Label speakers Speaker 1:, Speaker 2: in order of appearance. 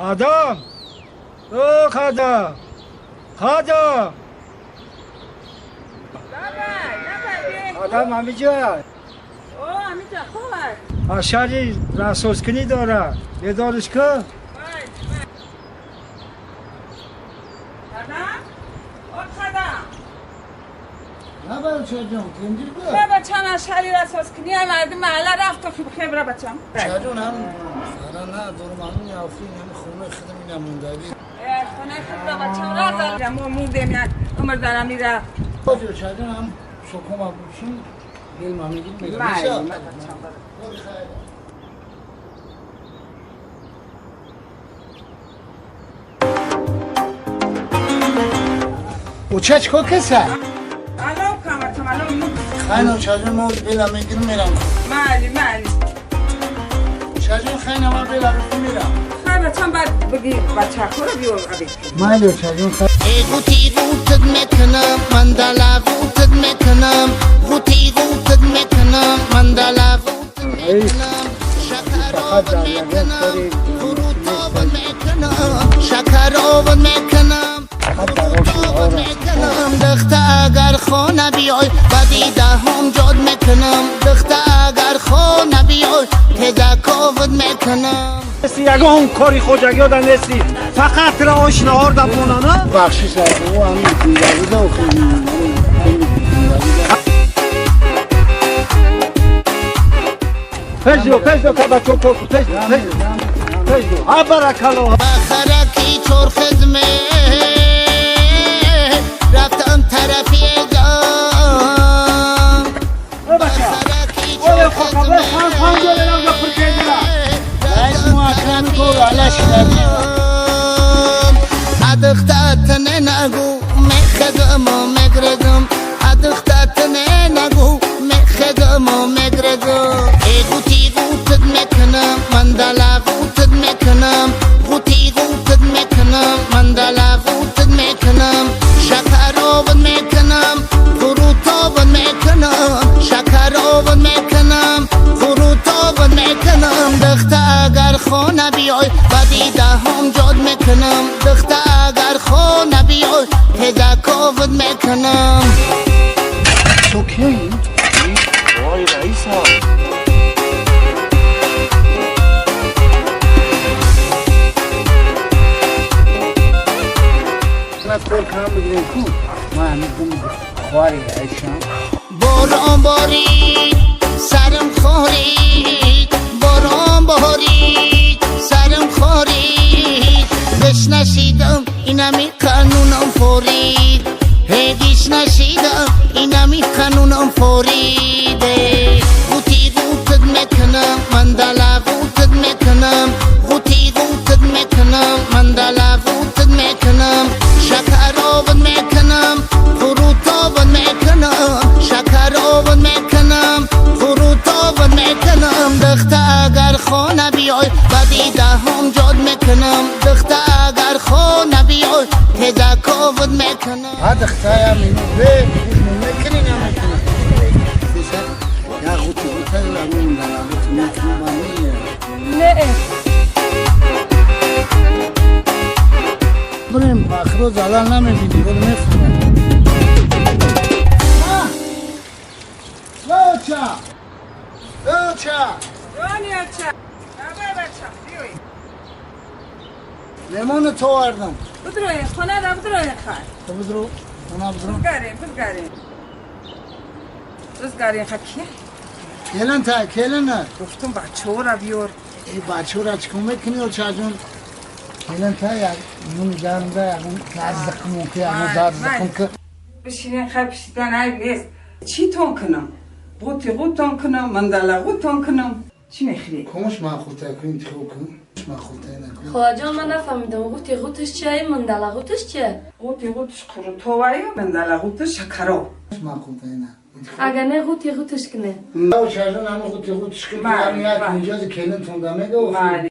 Speaker 1: Адам! О, Хадам! Хадам! Адам ҳамиҷа.
Speaker 2: О, ҳамиҷа хуб аст.
Speaker 1: Ҳашари расозкунӣ дорад. Бедориш кун.
Speaker 2: Адам? О, Хадам!
Speaker 3: На бачаҷон, кимдир бу?
Speaker 2: На бачам, ҳашари расозкунӣ мардум маҳалла рафт хебра бачам.
Speaker 3: Бачаҷон ҳам сара на дорум ҳамин яфин ҳамин хонаи худам ина мондагӣ.
Speaker 2: Хонаи худро бачам ра мо мурдем як умр дар амира.
Speaker 3: Бачаҷон ҳам шокома бушум дил мамигир мегам. Уча чико кеса?
Speaker 2: Алло каматам, алло.
Speaker 3: Хайно чаҷон мо бела мегирм мерам.
Speaker 2: Майли, майли.
Speaker 3: Чаҷон хайна ма бела мегирм мерам.
Speaker 2: Хай бачам баъд бигир бачаҳоро биёр абед.
Speaker 3: Майли чаҷон хай.
Speaker 4: Ғути ғутат мекунам, мандала ғутат мекунам, ғути ғутат мекунам, мандала ғутат мекунам, шакароват мекунам, қурутобат мекунам, шакароват мекунам, қурутобат мекунам. Духта агар хона биёй, ба дидаҳом ҷод мекунам, духта агар хона биёй, тезаковат мекунам.
Speaker 1: Ягон кори хоҷагиёда нести, фақат ошинаҳор да монана.
Speaker 3: Бахшиш ӯ ҳамин дидаруда
Speaker 1: пеждо пеждо кабачо пеждо пеждо ҳа баракалло.
Speaker 4: Ба хараки чорхизме рафтам тарафи ҷон.
Speaker 1: Бача оё хокабе хан хан ҷоленам за пуркендира.
Speaker 3: Раис муакрами кор алаш кардем.
Speaker 4: Адухтатне нагу мехедаму мегредам, адухтатне нагу мехедаму мегредам. Ғути ғутат мекунам, мандала ғутат мекунам, ғути ғутат мекунам, мандала ғутат мекунам, шакароват мекунам, қурутобат мекунам, шакароват мекунам, қурутобат мекунам. Духта агар хона биёй, ба дидаҳом ҷод мекунам, духта агар хона биёй, тезаковат мекунам.
Speaker 3: Ту киёи?
Speaker 5: Вой раиса.
Speaker 3: На кор кам бигирем ку. Ма ҳамин дум хвари айшам.
Speaker 4: Борон борид, сарам хорид, борон борид, сарам хорид. Гӯш нашидам, инами қанунам форид. Гӯш нашидам, инами қанунам форид. Ғути ғутат мекунам, мандала ғутат мекунам, ғути ғутат мекунам, мандала ғутат мекунам, шакароват мекунам, қурутобат мекунам, шакароват мекунам, қурутобат мекунам. Духта агар хона биёй, ба дидаҳом ҷод мекунам, духта агар хона биёй, тезаковат мекунам.
Speaker 3: Ҳа духтаям ину бе мекунӣ намекунӣ. Я ғути ғута ламин мандала ғути мекунам ба мия.
Speaker 2: Не.
Speaker 3: Бурем бахро залал намебинӣ, бур мефурам. Лоча! Лоча!
Speaker 2: Ҷони оча. Давай бачам, биёй.
Speaker 3: Лимону то овардам.
Speaker 2: Бидроен, хонара бидроен хай.
Speaker 3: Ту бидро, хона бидро.
Speaker 2: Бизгарем, бизгарем. Бизгарем ха кия?
Speaker 3: Келин та, келин на.
Speaker 2: Гуфтум бачаҳоро биёр.
Speaker 3: Э бачаҳоро чикор мекунӣ очаҷон? Келин та як нуни гармда ягон наздиқмон ки ягон дардиқм ки.
Speaker 2: Бишинен хай, пишидан айб нест. Чӣ тон кунам? Ғути ғутон кунам, мандала ғутон кунам. Чӣ мехӯрӣ?
Speaker 3: Кумуш ман хултай кун интихоб кун. Ман хултай накун.
Speaker 6: Холаҷон, ман нафаҳмидам, ғути ғуташ чия, мандала ғуташ чия?
Speaker 2: Ғути ғуташ қурутоваю, мандала ғуташ шакаров.
Speaker 3: Ман хултай на.
Speaker 6: Агар не ғути ғуташ куне.
Speaker 3: Очаҷон ҳамин ғути ғуташ кун.
Speaker 2: Майли,
Speaker 3: Як
Speaker 2: майли.
Speaker 3: инҷози келин тонда мега.
Speaker 2: Майли.